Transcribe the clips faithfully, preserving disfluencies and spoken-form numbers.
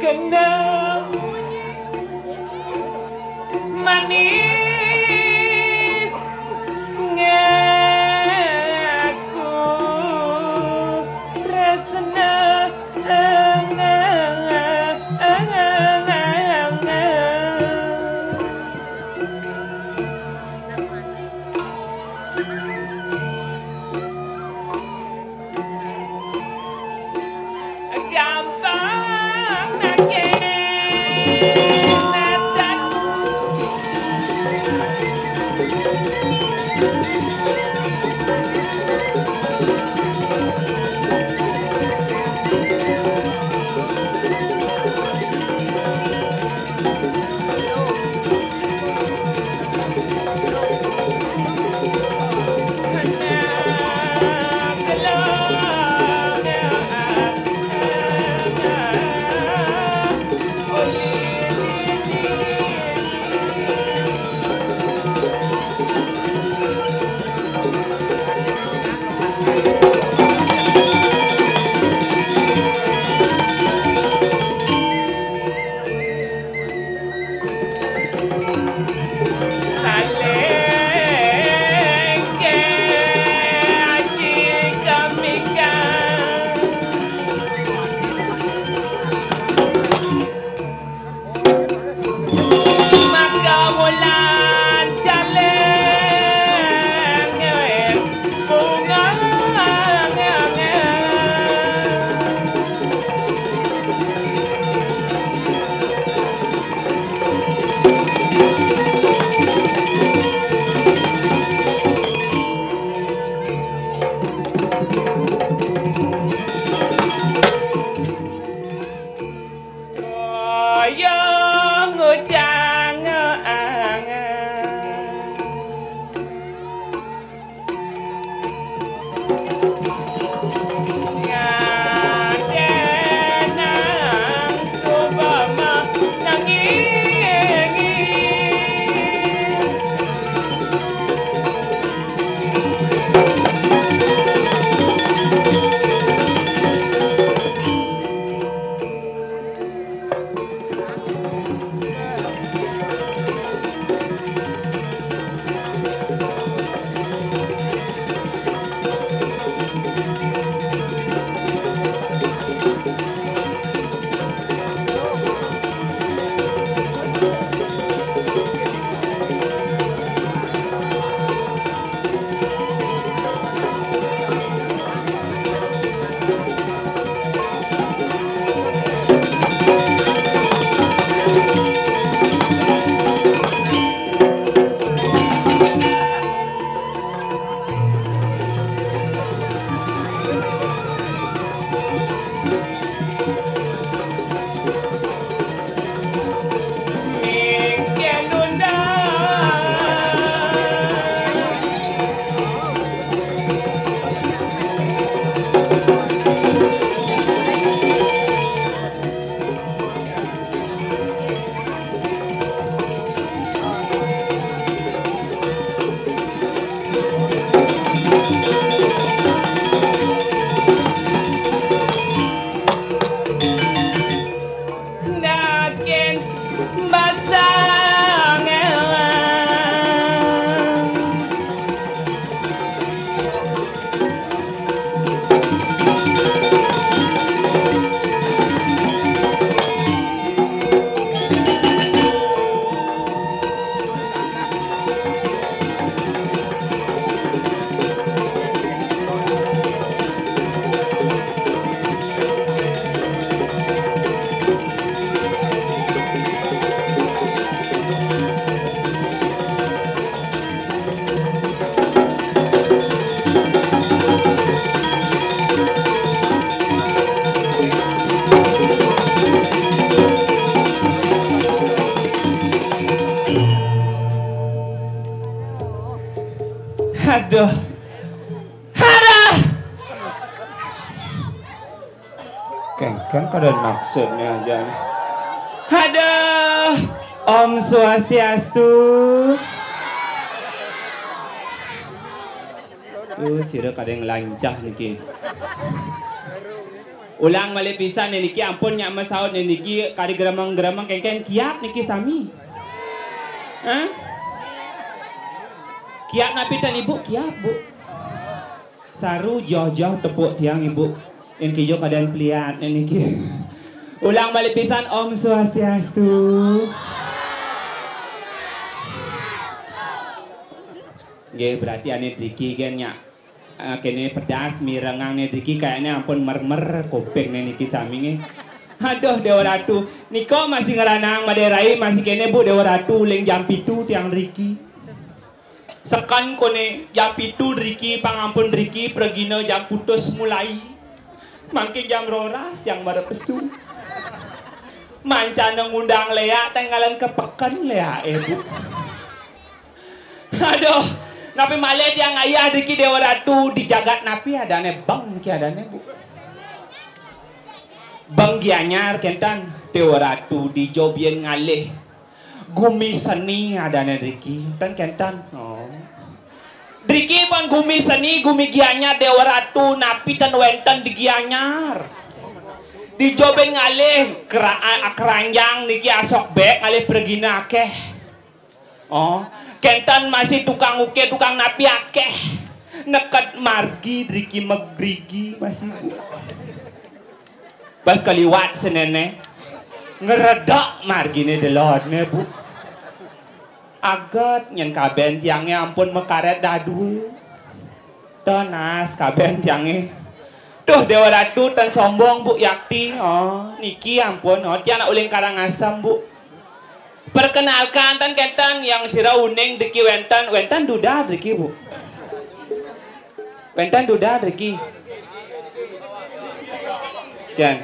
Kena manis ngaku tresna. Gampang nanging netek. Salengke aji kamikan. Maka wulan jaleng bunga. Kaya ngujang angen. Ngandenang subama nanging. Nakin basang elang. Aduh. Harah. Kengkeng kada maksudnya aja nih. Aduh. Om Swastiastu. Tuh, sira kada yang lancah niki. Ulang malih pisan niki, ampun nyak masaut niki kari gremeng-gremeng, kéngkén kiap niki sami. Hah? Kiap napi ten Ibu? Kiap, Bu. Saru joh-joh tepuk tiang, Ibu. Yén kijo kadén peliat niki. Ulang malih pisan, Om Swastiastu. Nggih, berarti ané driki gén nyak. Ah, kéné pedas mirengang né driki, kayakné ampun mermer kuping né niki sami nggih. Aduh, Déwa Ratu, nika masih ngranang Madé Rai, masih kéné, Bu, Déwa Ratu, uling jam pitu tiang driki. Seken koné jam pitu driki, pang ampun driki, pragina jam kutus mulai. Mangkin jam roras tiang mara pesu. Mancana ngundang léak, tenggalan ka peken léaké, Bu. Aduh, napi malih tiang ngayah driki Déwa Ratu, di jagat napi adané, Beng niki adané, Bu? Beng Gianyar kénten, Déwa Ratu, di Jobian ngalih. Gumi Seni adané driki, ten kénten. Oh. Driki pun Gumi Seni, Gumi Gianyar, Déwa Ratu, napi ten wénten di Gianyar. Di Jobian ngalih kera-, a-, keranjang niki asok bék ngalih pragina akéh. Oh, kénten masih tukang ukir, tukang napi akéh. Neked margi driki megrigi masih. Pas kaliwat senéné. Ngredek marginé delodné, Bu. Aget nyén kabén tiangé ampun makarét dadua. Tunas kabén tiangé. Duh, Déwa Ratu, ten sombong, Bu, yakti. Oh, niki ampun. Oh, tiang nak uling Karangasem, Bu. Perkenalkan, ten kénten yang sira uning driki wénten, wénten duda driki, Bu. Wénten duda driki. Jan.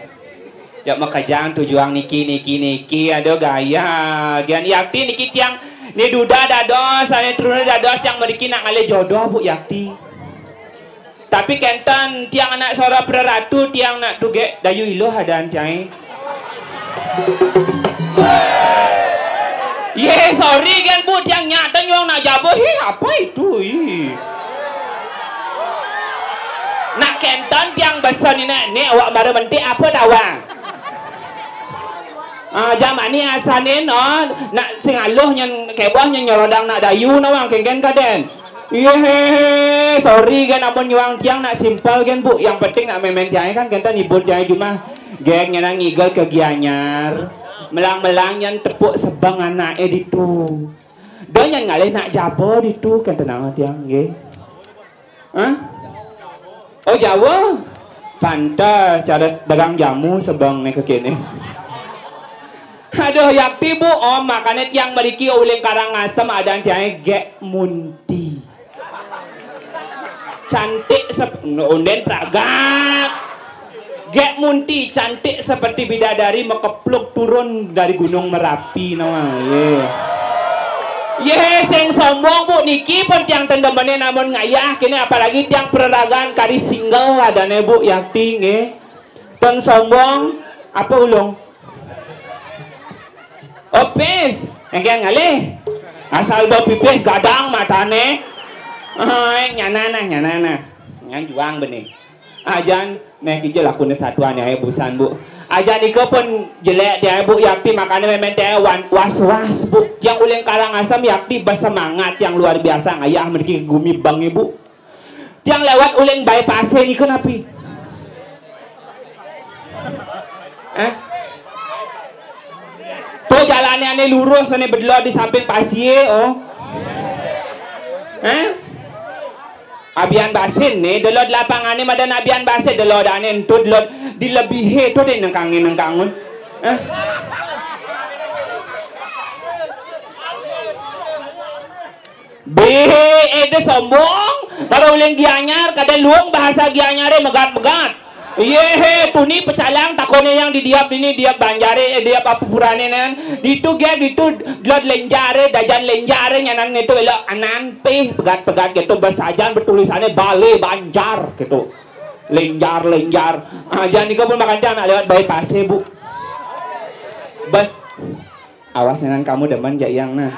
Jak makejang tujuang niki, niki, niki. Aduh, gaya. Gian yakti niki tiang, né duda dados, ané truna dados, tiang mriki nak ngalih jodoh, Bu, yakti. Tapi kénten tiang anak sora praratu, tiang nak tugék dayu iluh adan tiangé. Yé, sorry gén, Bu, tiang nyak ten nyuang nak jaba. Hi, apa itu? Ih. Nak kénten tiang basa né, né awak mara mentik apa tawang? Ah, jaman né asané no, nak sing aluh nyén kéboh nyén nyerodang nak dayu no wang kéngkén kadén. Yé, sorry gén, amun nyuang tiang nak simpel gén, Bu. Yang penting nak mémén tiangé kan kénten hibur tiangé jumah. Gén, nyén ngigel ka Gianyar. Melang-melang nyén tepuk sebeng anaké ditu. Da nyén ngalih nak jaba ditu, kénten tiang nggih. Hah? Oh, Jawa. Pantes cara dagang jamu sebeng né kéné. Aduh, yakti, Bu. Oh, makané tiang mriki uling Karangasem, adan tiangé Gék Munti. Cantik sep-, ondén pragat. Gék Munti cantik seperti bidadari mekepluk turun dari Gunung Merapi, no. Yé. Yé, sing sombong, Bu, niki pun tiang ten demené namun ngayah kéné, apalagi tiang peraragan kari single adané, Bu, yakti nggih. Ten sombong, apa ulung? Opis, engkén ngalih. Asal da pipis gadang matané. Ai, nyana nah, nyana nah. Nyén juang bening. Ajan, néh, kija lakuné satuan ya, busan, Bu. Ajan ika pun jelék dia, Bu, yakti, makané mémén dia wan-, was-was, Bu. Yang uling Karangasem yakti bersemangat yang luar biasa ngayah mriki gumi Beng, Bu. Tiang lewat uling bypass nika napi? Eh? Tuh jalané ané lurus, ané bedelod di samping pasié, oh. Eh? Abian basin né, delod lapangané madan abian basin, delodané entu delod dilebihé tuh deh nengkangin nengkangun. Eh? Béh, éda sombong. Mara uling Gianyar, kadén luung bahasa Gianyaré megat-megat. Yéhé, tuni pecalang takoné yang di diap dini, diap banjaré, eh, diap apa purané nan. Ditu gé, ditu delod lénjaré, dajan lénjaré, nyanan itu élo anan pih, pegat-pegat gitu, bas ajan betulisané Balé Banjar gitu. Lénjar, lénjar. Ajan nika pun makan anak lewat bypassé, Bu. Bas. Awas nénan kamu demen jak yang nah.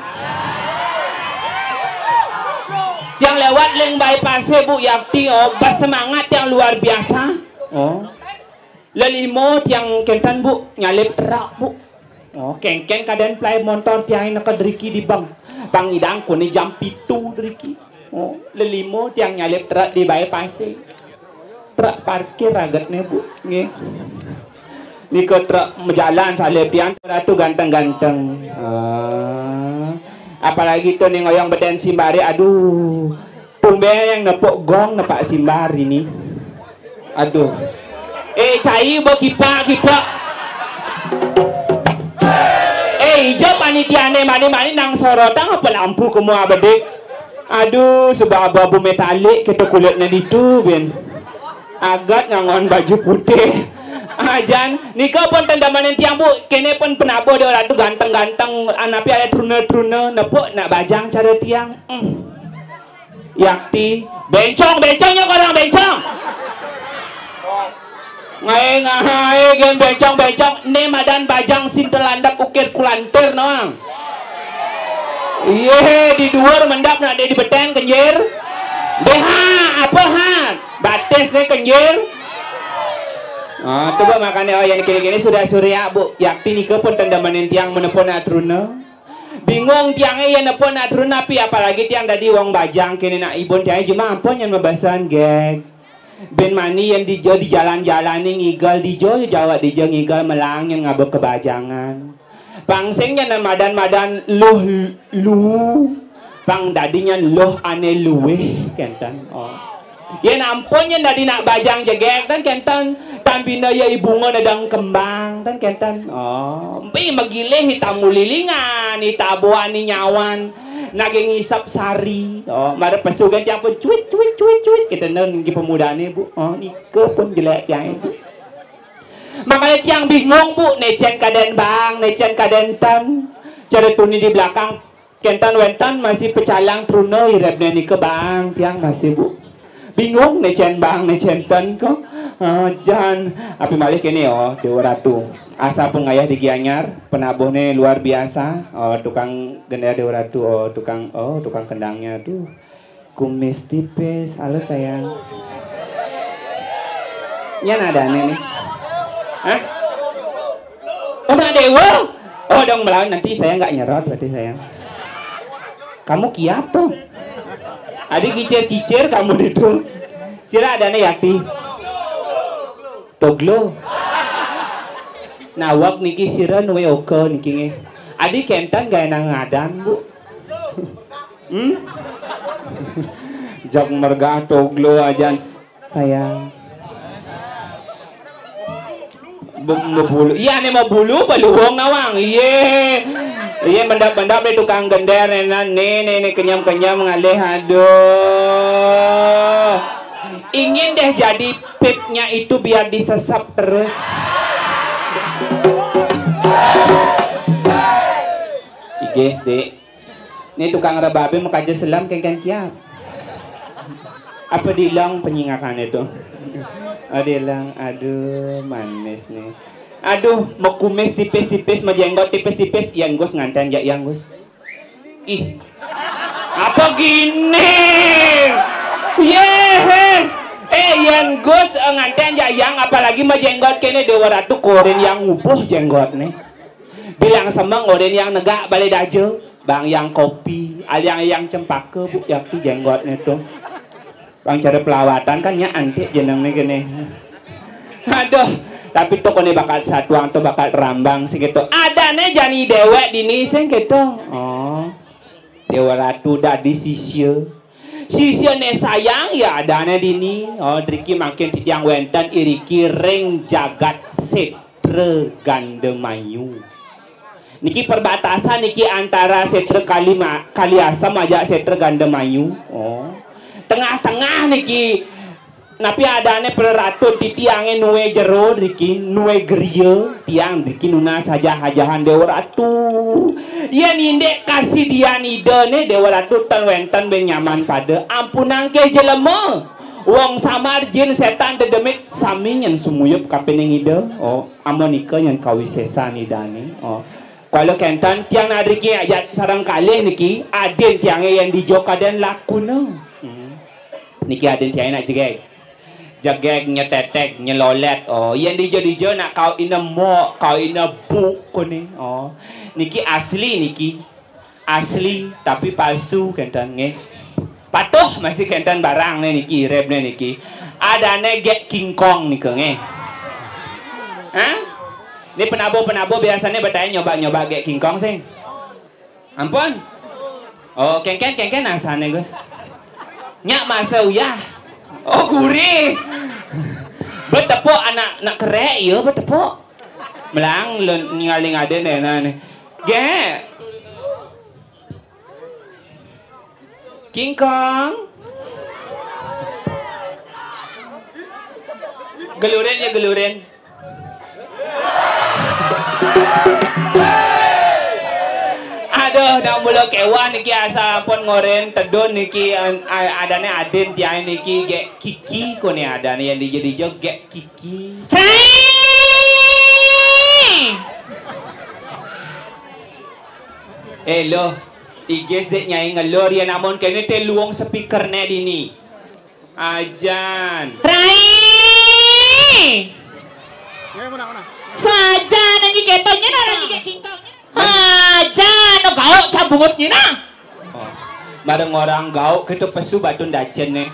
Yang lewat ling bypassé, Bu, yakti, oh, bersemangat yang luar biasa. Oh. Lelima tiang kénten, Bu, nyalip truk, Bu. Oh, kéngkén kadén plai montor tiang neked riki di beng. Pang nyidang koné jam pitu riki. Oh, lelima tiang nyalip truk di baé pasé. Truk parkir ragetné, Bu. Nggih. Nika truk majalan salib tiang, Ratu ganteng-ganteng. Ah. Apalagi to ning oyong beten simbari, aduh. Tumbén yang nepuk gong nepak simbar ini. Aduh. Eh, cai ba kipak-kipak. Eh, ija panitiané mani-mani nang sorotang apa lampu kemu abedik. Aduh, suba abu-abu metalik kita kulitnya ditu, bin. Agat ngangon baju putih. Ajan, nika pun ten damanin tiang, Bu. Kéné pun penabuh Déwa Ratu ganteng-ganteng, anapi ada truna-truna, nepuk nak bajang cara tiang. Hmm. Yakti, bencong, bencongnya orang bencong. Ngaé ngaé gén bencong-bencong, né madan bajang sintelandep ukir kulantir noang. Iye, di duur mendap nak di beten kenjir. Deh ha, apa ha? Batis né kenjir. Ah, coba makanya oh yang kini-kini sudah surya, Bu. Yakti nika pun ten damanin tiang menepun atruna. Bingung tiangé yén nepuk nak truna, apalagi tiang dadi wong bajang kéné nak ibun tiangé jumah ampun yén mabasan gég. Bin mani yén dija di jalan-jalané ngigel dija ya jawab dija ngigel melang yén ngaba kebajangan. Pang sing yén madan-madan luh lu. Pang dadi nyén luh ané luwih kénten. Oh. Yén ampun yén dadi nak bajang jegég tan kénten, tan bina ya i bunga nedang kembang tan kénten. Oh, empi magilih i tamu lilingan, i tabuan, i nyawan, naging ngisep sari. Oh, mara pesu kan tiang pun cuit, cuit, cuit, cuit. Kita niki pemudané, Bu. Oh, nika pun jelék tiang, Bu. Makanya tiang bingung, Bu, nécén kadén bang, nécén kadén tan. Cara tuni di belakang Kénten wénten masih pecalang truna irepné nika bang tiang masih, Bu. Bingung né cén bang né cén ten kok. Ah, jan, api malih kéné, oh, Déwa Ratu. Asa pengayah di Gianyar, penabuhné luar biasa. Oh, tukang gendér Déwa Ratu, oh, tukang, oh, tukang kendangnya tuh. Kumis tipis, halo sayang. Nyén adané nih. Hah? Oh, nak Déwa? Oh, dong melawan nanti saya nggak nyerot berarti sayang. Kamu kiap tuh. Adi kicir-kicir kamu itu. Sira adané Yakti. Toglo. Nawak niki sira nuwe oka niki nggih. Adi kénten gaé nang ngadan, Bu. Hmm? Jak mergah toglo ajan. Sayang. Be-, mebulu. Iya, né mebulu, beluwung nawang. Iye. Iye, mendap-mendap deh tukang gendér, enak. Nih, nih, nih, kenyam-kenyam ngalih. Aduh. Ingin deh jadi pipnya itu biar disesep terus. Igés, Dik. Nih tukang rebabe makaja selam kéngkén kiap. Apa dilang penyingakan itu? Oh, dilang, aduh, manis nih. Aduh, mekumis tipis-tipis, majenggot tipis-tipis, Yang Gus ngantén ja Yang Gus. Ih. Apa gini? Yéh. Eh, Yang Gus, eh, ngantén ja Yang, apalagi majenggot kéné Déwa Ratu korin yang ngubuh jenggot nih. Bilang semeng orin yang negak balé daja, bang yang kopi, aliang yang cempaka, Bu, Yakti jenggotné tuh. Bang cara pelawatan kan nya antik jenengné kéné. Aduh, tapi to koné bakat satuang to bakat rambang sing kéto. Adané jani déwék dini sing kéto. Oh. Déwa Ratu dadi sisia. Sisia né sayang ya adané dini. Oh, driki mangkin titiang wénten iriki ring jagat Sétra Gandamayu. Niki perbatasan niki antara Sétra Kali Ma-, Kali Asem ajak Sétra Gandamayu. Oh. Tengah-tengah niki Napi adané peleratun titiangé nuwé jero driki, nuwé griya, tiang driki nunas hajah-hajahan Déwa Ratu. Yén indik kasidian Idané Déwa Ratu ten wénten ben nyaman pada, ampunang ké jelema. Wong samar jin sétan dedemit sami nyén sumuyup kapining Ida. Oh, amonika nyén kawisésan Idané. Oh. Kala kénten tiang nak driki ajak sareng kalih niki, adin tiangé yén dija kadén lakuna. Hmm. Niki adin tiangé nak jegég. Jegég, nyeteték, nyelolét. Oh, yén dija-dija nak kaukaina mok, kaukaina buk koné. Oh, niki asli niki. Asli, tapi palsu kénten nggih. Patuh masih kénten barang né niki, iribné niki. Adané gék kingkong nika nggih. Hah? Né penabuh-penabuh biasané betahé nyoba-nyoba gék kingkong sing. Ampun. Oh, kénkén, kénkén asané, Gus. Nyak masa uyah. Oh, gurih. Betepuk anak, anak kerék, ya, betepuk. Melang, lun, ningali ngadén, enak, nih. Gék. Kingkong. Gelurin, ya, gelurin. Aduh, dah mula kéweh niki asal ampun ngorin tedun niki, an-, a-, adané adin tiang niki gék Kiki koné adané yén dija-dija gék Kiki. Rai! Eh, loh, igis dék nyai ngelur yén amun kéné té luung speakerné dini. Ajan. Rai. Sajan nyanyi kéto nyén orang nyanyi kingkong. Ajan, no gauk cabungut nyina. Oh. Bareng orang gauk kéto pesu batun dacin né.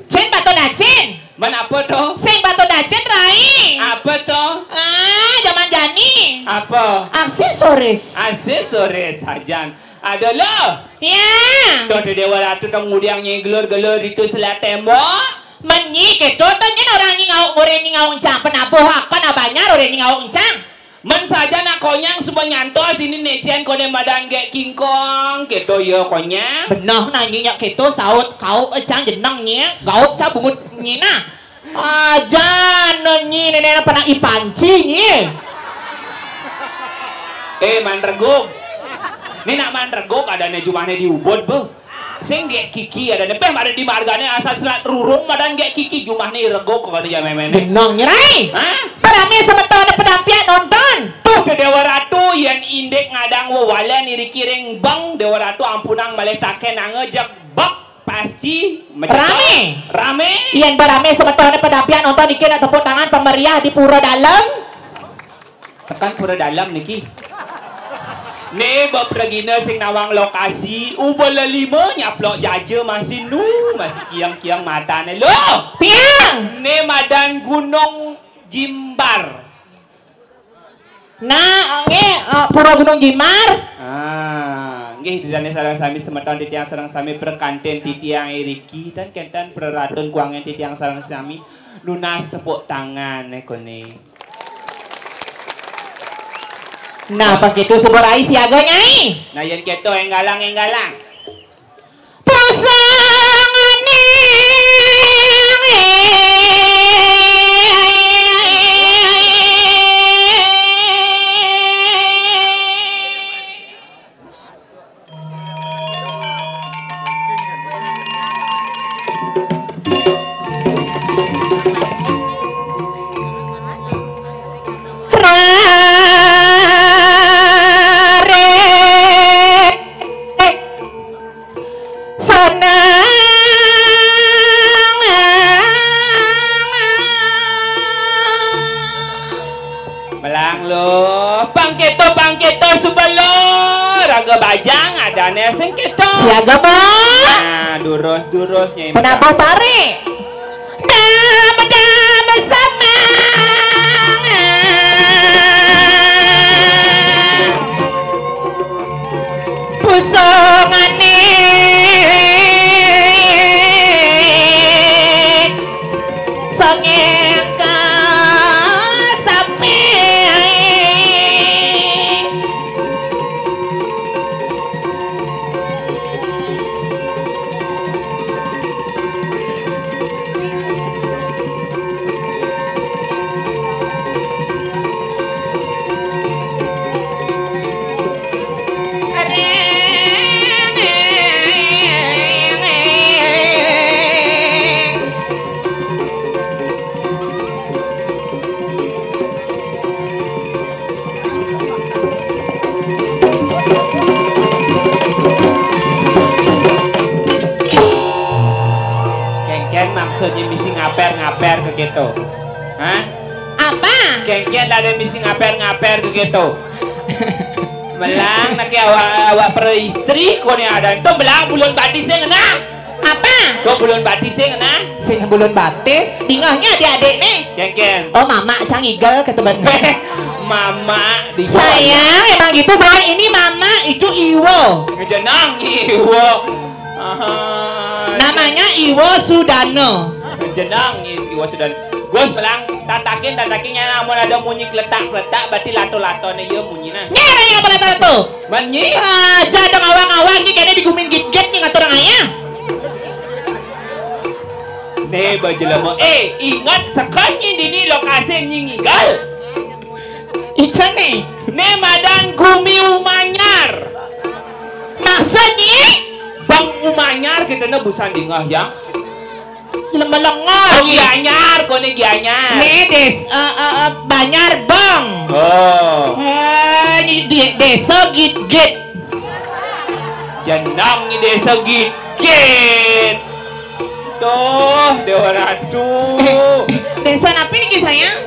Cin batun dacin. Man apa to? Sing batun dacin, Rai. Apa to? Ah, zaman jani. Apa? Aksesoris. Aksesoris, sajan. Ada lo. Ya. Tuh, tuh Déwa Ratu tong ngudiang nyi gelur-gelur itu selat tembok. Menyi kéto tuh nyén orang nyi ngauk, orang nyi ngauk encang. Penabuh akan abanyar orang nyi ngauk encang. Men saja nak konyang semua nyantos ini nécén koné madan gék kingkong kéto ya konyang. Benah nanyi nyak kéto saut kauk encang jeneng nyi, gauk cabungut nyi nah. Ajan nyi néné pernah ipanci nyi. Eh, man regug. Né nak man regug adané jumahné di Ubud, beuh. Sing gék Kiki adané, péh mara di margané asal selat rurung madan gék Kiki jumahné regug kok ada jamé-méné. Benang nyi, Rai. Hah? Beramé semeton pedampian nonton. Tuh, Déwa Ratu, yén indik ngadang wewalén iriki ring beng, Déwa Ratu ampunang malih takén angga jeg bek. Pasti mecekal. Ramé. Ramé. Yén beramé semetoné pedampian nonton niki nak tepuk tangan pemeriah di Pura Dalem. Sekan Pura Dalem niki. Né bab regina sing nawang lokasi, uba lelima nyaplok jaja masih nu, masih kiang-kiang matané. Loh! Tiang. Né madan Gunung Jimbar. Nah, nggih, eh, Pura Gunung Jimbar. Ah, nggih, ida dané sareng sami semeton titiang sareng sami perkantin titiang iriki, tan kénten pereratun kuangan titiang sareng sami nunas tepuk tangan, eh, koné. Nah, pas gitu subur ai siaga, Nyai. Nah, yén kéto, énggalang, énggalang. Pusangane. Rarit. Seneng. Melang lo, pang kéto, pang kéto, suba lo. Raga bajang, adané sing kéto. Siaga, Bang. Nah, durus, durus, Nyai. Penabuh pare. Dam, dam, samang. Pusungane. Sangeka sampai. Hah? Apa? Kéngkén ada misi ngaper-ngaper gitu. Melang, nak awak, awak peristri, kone ada. Ento melang bulun batis sing ngena. Apa? Tuh bulun batis sing ngena. Sing bulun batis, dingehnya adik-adik nih. Kéngkén. Oh, mamak cang igel, kata bener. Mamak di bawah. Sayang, emang gitu, sayang. Ini mamak, itu Iwo. Ngejenang Iwo. Aha. Namanya Iwo Sudana. Ngejenang Iwo Sudana. Gus, melang, tatakin, tatakin, nyana amun ada munyi kletak-kletak, berarti lato-lato nih, iya munyi nah. Nyana yang apa lato-lato? Munyi. Ah, jadang awang-awang, ini kayaknya digumin git-git nih ngatur ayah. Nih, bajelema. Eh, ingat, sekan nyi dini lokasi nyi ngigal. Ica nih. Nih, madan gumi umanyar. Maksudnya? Bang umanyar kita nih busan dingah, ya. Jelema lengah. Oh, Gianyar, kone Gianyar. Nih, des, eh, eh, eh, Banjar Bang. Oh. Eh, di, di, desa git-git. Jenang di desa git-git. Tuh, Dewa Ratu. Eh, desa apa nih, sayang?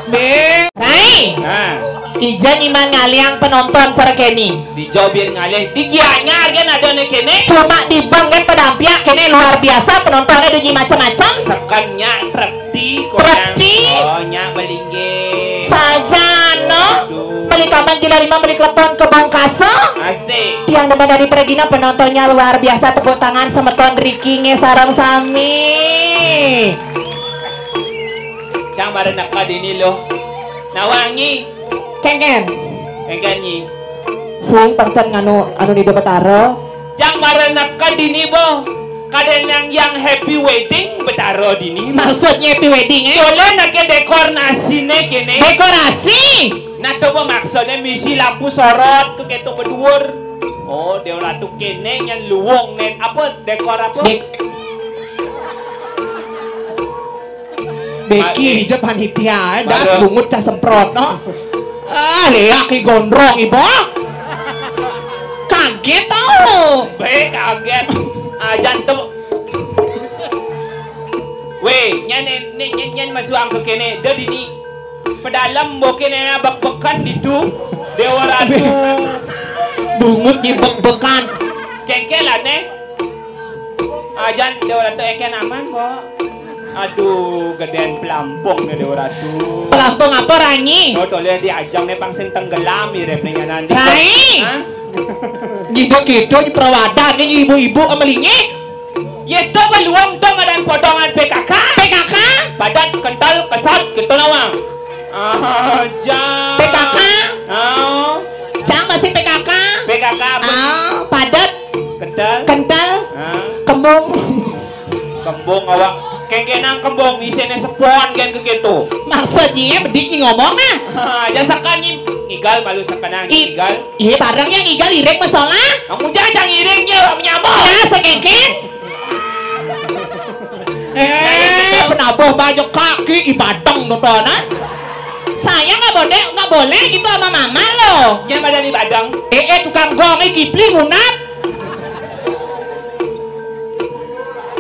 Be. Rai. Nah. Ijan iman ngaliang penonton cara kene. Dijauh biar ngalih. Di Gianyar kan ada nih kene. Cuma di Bang kan pada ampiak kene luar biasa penontonnya ada macam-macam. Sekennya trepti, Trepti? Oh, nyak belingge. Sajano. Aduh. Beli kapan jila lima beli klepon ke Bangkasa. Asik. Tiang demen dari Pregina penontonnya luar biasa, tepuk tangan semeton Ricky nge sareng sami. Cang mara neka dini lo. Nawangi. Kengken. Kengken nyi. Sing pengten nganu anu nido Betara. Cang mara neka dini bo. Kadang yang, yang happy wedding Betara dini. Maksudnya happy wedding, eh? Boleh nake dekor nasine kene. Dekorasi. Nah, coba maksudnya misi lampu sorot ke keto beduur. Oh, Dewa Ratu kene nyen luwung nen apa dekor apa? Dek- Beki Mane. Hijab panitia, eh, das Mane. Bungut cah semprot, no. Ah, leak i gondrong ibo. Kaget tau. Be kaget. Ajan tuh. Weh, nyen nyen nyen nyen masuang ke kene, da dini. Pedalem boke nena bek-bekan ditu. Dewa Ratu. Bungut di bek-bekan. Kengkelan, eh. Ajan Dewa Ratu eken aman, Bo. Aduh, gedén pelampung nih Dewa Ratu. Pelampung apa, Rangi? Oh, toleh di ajang nih pang sing tenggelam, mirip nih nyanan di. Rai. Hah? Gitu-gitu di perawadan nih ibu-ibu sama lingik. Yé to beluang to madan potongan P K K. P K K? Padat, kental, kesat, gitu nawang. Aja. P K K? Oh. Cang masih P K K? P K K apa? Oh, padat. Kental. Kental. Ah. Kembung. Kembung awak. Kengkenang kembung isine sepon kan ke gitu. Maksudnya bedik nyi ngomong nah. Ha, ya sekan nyi ngigal malu sekenang I- ngigal. Iya bareng yang ngigal iring masalah. Kamu jangan jangan iring ya menyambung. Nah, sekeken. Eh, penabuh banyak kaki ibadang nontonan. Saya nggak boleh, nggak boleh gitu sama mama lo. Jangan pada di badang. Eh, eh, tukang gong, eh, Kipli ngunap.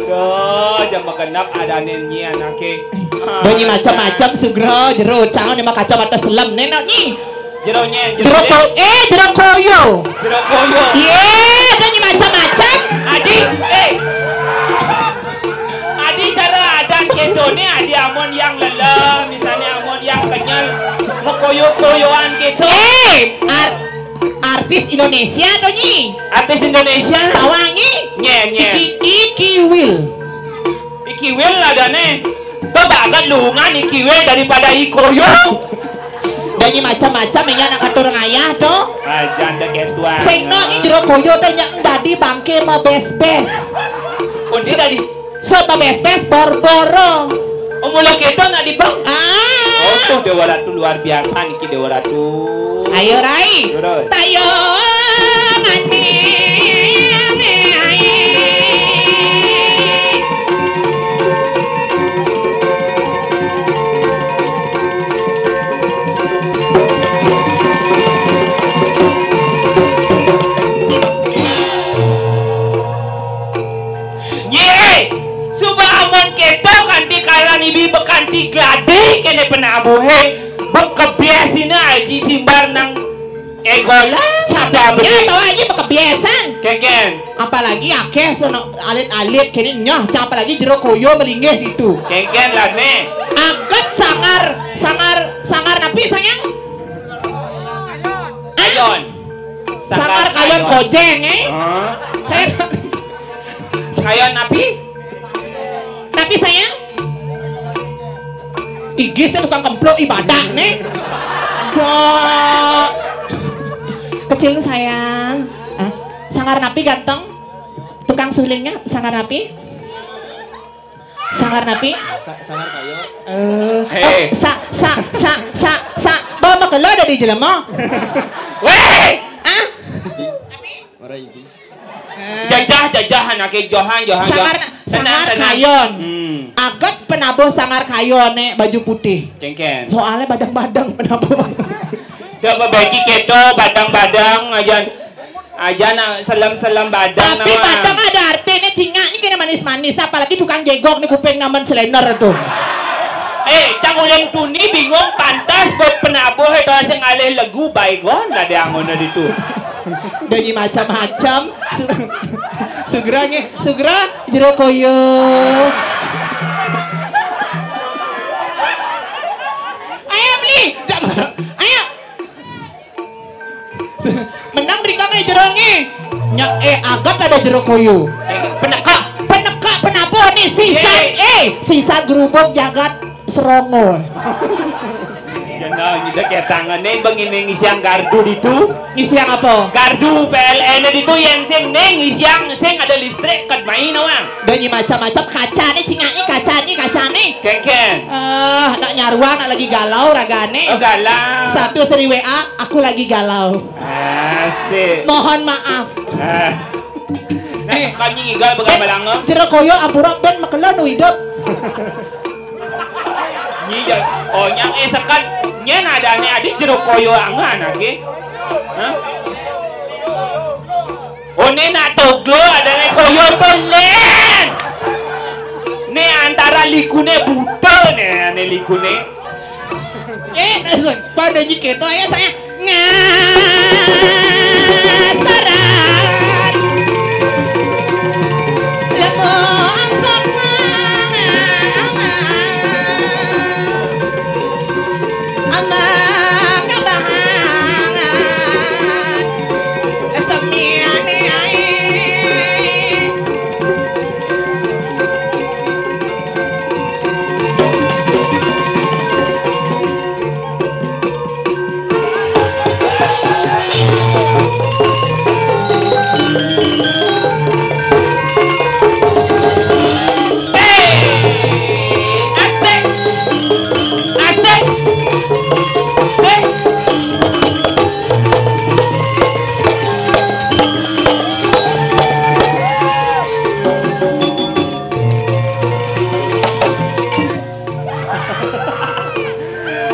Duh, jam genep adané nyi anaké. Banyak macam-macam sugra jero cang nih mah kacamata selem nih nak nyi. Jero nyén, jero Jero nyén. Ko-, eh, jero koyo. Jero koyo. Iya, ada nyi macam-macam. Adi, eh. Adi cara adat kéto né, adi amun yang lelah, misalnya amun yang kenyal, ngekoyo-koyoan kéto. Eh, ar-, artis Indonesia to nyi? Artis Indonesia. Tawangi. Nyén, nyén. Iki, Iki Will. Iki Will adané. To banget lungan Iki Will daripada Ikoyo. Dan nyi macam-macam ya nak atur ngayah to. Ah, janda kesuan. Sing no nyi jero koyo to nyak dadi bangké mabes-bes. Kunci tadi. Sebab bes-bes bor-boro. Oh, mula kéto nak di bang. Ah. Oh, tuh Dewa Ratu luar biasa niki Dewa Ratu. Ayo, Rai. Terus. Tayo maning. Nyé, suba amun kéto kanti kalan Eh, golan. Sabda. Sabdanya begitu. Tahu aja kebiasaan. Kénkén. Apalagi akéh sono alit-alit kéné nyah, apalagi Jero Koyo melinggih gitu. Kénkén lah né. Aget sangar, sangar, sangar napi sayang? Kayon. Sangar kayon kojéng, eh. Hah? Saya Kayon napi? Napi sayang? Igisnya tukang kempluk ibadah nih. Dok. Kecil sayang. Hah? Sangar napi ganteng? Tukang sulingnya sangar napi? Sangar napi? Sa- sangar kayo. Eh, Hei. Eh, sa sa sa sa sa bawa makéla dari jelema. Wéh! Ah? Ora iki. Jajah, jajah, anaké Johan, Johan, Johan. Sangar, tenang, sangar tenang. Kayon. Hmm. Aget penabuh sangar kayoné baju putih. Kénkén. Soalnya badang-badang penabuh. Dak mabaiki kéto, badang-badang aja. Aja nak selem-selem badang. Tapi nama. Badang ada artinya, cingak ini kena manis-manis, apalagi tukang jegok nih kuping namen selender tuh. Eh, cang ulin tuni bingung pantas buat penabuh itu sing alih legu Baygon ada yang ngono ditu. Udah nyi macam-macam. Su- Sugra nge, Sugra Jero Koyo. Ayo beli, jam, ayo. Menang di kami Jero nge. Nya eh agat ada Jero Koyo. Peneka. Peneka penabuh nih sisa. Yeay. Eh sisa gerubuk jagat Serongo. Ya nah, nyida ketangan né bang ini ngisiang gardu ditu. Ngisiang apa? Gardu P L N ditu yang sing né ngisiang sing ada listrik kat main awang. Banyak macam-macam kaca nih, cingai kaca nih, kaca nih. Kénkén. Eh, nak nyaruang, nak lagi galau ragané. Oh, galau. Satu seri W A, aku lagi galau. Asik. Mohon maaf. Ah. Eh, kami ngigal begambalange. Jero Koyo ampura ben makéla nu hidup. Nyi ja-, oh nyang eh sekat nyén adané adi Jero Koyo angan age. Hah? Oh né nak toglo adané koyo to lén. Né antara likuné buta né ané likuné. Eh, pada nyi keto ya saya ngasaran. Lemong sapa anak kabahangan. Semiane ae.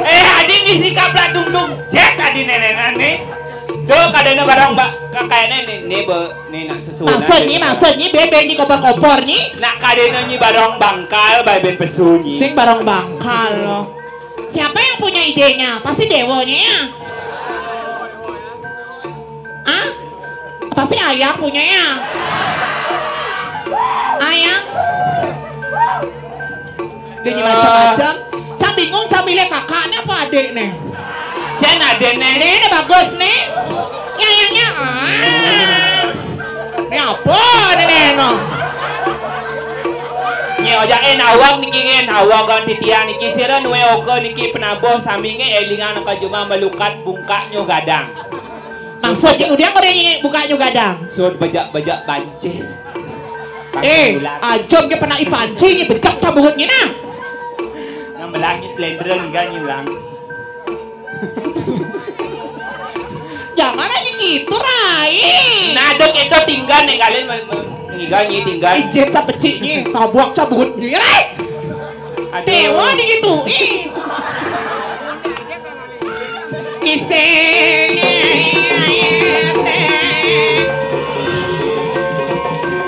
Eh, adi ngisi kaplak dungdung jet adi nenenan nih. Tuh kadéna barang ba kayaknya nih, nih be, nih nak sesuatu. Maksud nyi, maksud nyi, bébé nyi kopor-kopor nyi. Nak kadéna nyi barang bangkal, baé ben pesu nyi. Sing barang bangkal loh. Siapa yang punya idenya? Pasti Dewonya ya. Ah? Pasti ayang punya ya. Ayang. Dia nyi macam-macam. Cang bingung, cang milih kakaknya apa adiknya? Cen adiknya. Nih, ini bagus nih. Ya, ayangnya. Ah. Ini apa nih, nih, no? Nyi ojak eh nawang niki ngen awang kan titian niki sira nuwe oke niki penabuh sami nge elingan ka juma melukat bungkaknya gadang. Maksud jing udah mau nyi bukaknya gadang. Sur bejak-bejak bancih. Eh, ajom ke pernah ipanci nyi bejak cabut nyi nah. Yang belangi selendreng kan nyi belang. Jangan aja gitu, Rai. Nah, dok itu tinggal nih kalian me- me- ngigal nyi tinggal. Ijen tak pecik nyi, tabok cabut nyi, Rai. Aduh. Dewa digituin. Iseng, iseng.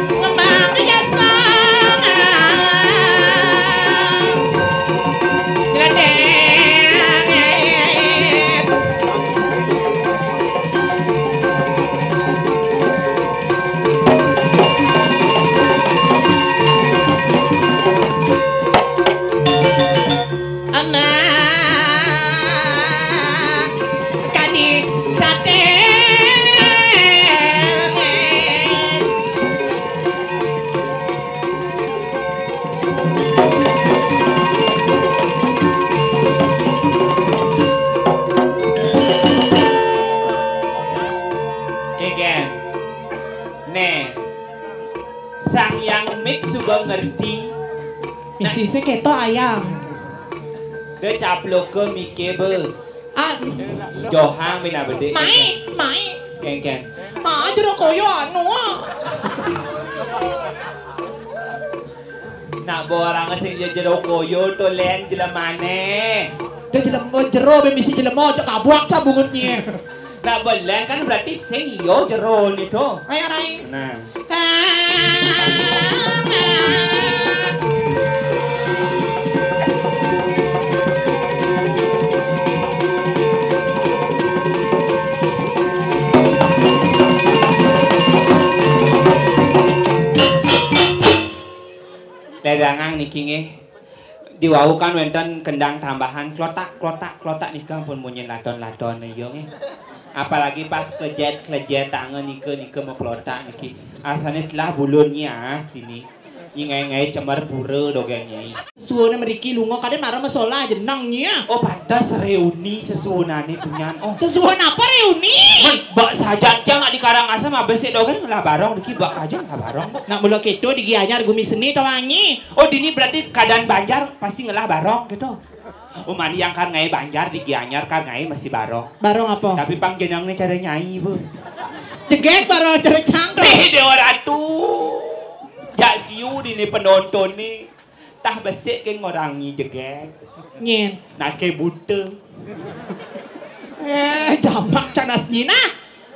Ngembang jasa. Gledek. Mik suba ngerti. Misise keto ayam. De caploka mike be. Ah, Johang bina bede. Mai, mai. Kengken. Ma jero koyo anu. Nak borang sing je-, jero koyo to len jelemane. De jelema jero be misi jelema aja kabuak ca bungut nye. Nak belen kan berarti sing iyo jero ni to. Ayo, Rai. Nah. Ledangang niki nggih. Diwau kan wenten kendang tambahan klotak, klotak, klotak nika pun munyin laton-laton iya nggih. Apalagi pas klejet-klejet tangan nika, nika mau klotak niki. Asane telah bulun nyias dini. Nyi ngai-ngai cemer pura dogeng nyai. Suwone mriki lunga kadang marang masola jeneng nyi ah. Oh, pantes reuni sesuwunane punyan. Oh. Sesuwun apa reuni? Men, bak sajan jang di Karangasem abis dogeng ngelah barong niki bak aja ngelah barong kok. Nak mula keto di Gianyar gumi seni to wangi. Oh, dini berarti keadaan Banjar pasti ngelah barong gitu. Oh, mani yang kan ngai Banjar di Gianyar kan ngai masih barong. Barong apa? Tapi pang jenengne cara nyai, Bu. Jegek barong cara cang to. Nih, Dewa Ratu. Jak siu dini penonton nih. Tah besik ke ngorangi jegek. Nyen. Nake buta. Eh, jamak canas nyina.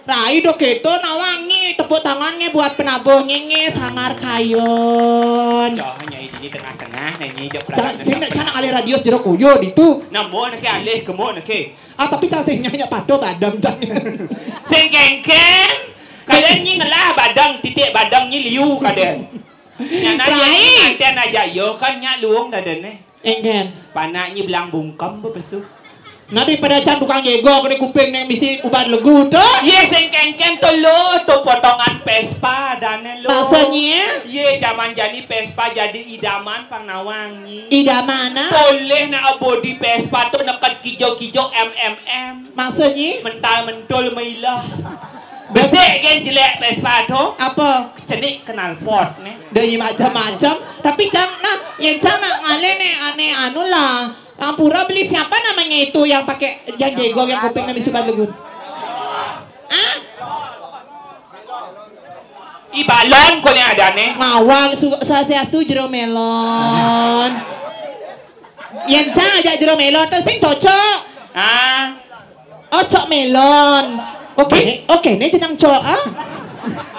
Rai do keto nawangi, tepuk tangan nge buat penabuh nge, nge sangar kayun. Cah nyai dini tengah-tengah, nyanyi je. Jangan, sing nak, jangan alih radius jero kuyo ditu. Namo nake alih kemo nake. Ah, tapi cah sing nyanyi pado badang cah. Sing kengken. Kadang nyi ngelah badang, titik badang nyi liu kadang. Nyana Rai. Nyanyi anten aja yo kan nyak luung dadane. Engken. Panak nyi belang bungkem bepesu. Nah, daripada cang tukang jego kene kuping neng bisi ubat legu tu. Ye sing kengken tu lo, tu potongan Vespa dane lo. Maksudnya? Ye zaman jani Vespa jadi idaman pang nawang nyi. Idaman ah? Boleh nak bodi Vespa tu neket kijo-kijo M M M. Maksudnya? Mental mentul mailah. Besik gen jelek Vespa tu. Apa? Cenik knalpot ne. Dah ye macam-macam. Tapi cang nah, yang cang nak ngalih ne ane anu lah. Ampura beli siapa namanya itu yang pakai jang jegong yang kuping nami subat legun? Ah? Ibalon ko ne ada ne. Ngawang su sasiasu jero melon. Yen cang ajak jero melon tu sing cocok. Ah. Oh, cok melon. Oke, oke ne jenang cok ah.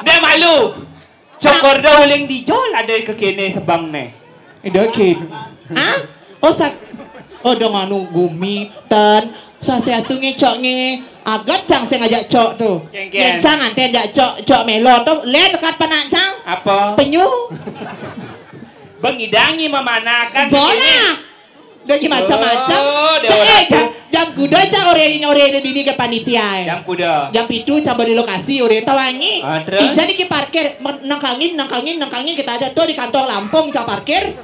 Dia malu. Cokor dah uling dijol ada ke kene sebang ne. Ida kin. Hah? Oh sak. Oh dong anu gumi tan sasiasu nge cok nge. Agat cang sing ajak cok tu. Yen cang anten ajak cok, cok melon tu. Len dekat panak cang. Apa? Penyu. Bengidangi memanakan. Bola. Dah macam-macam. Oh, dah. Jam kuda cak ore ore dini ke panitia. Jam kuda. Jam pitu coba di lokasi ore tawangi. Ija di ki parkir nangkangin nangkangin nangkangin kita aja tuh di kantong Lampung cak parkir.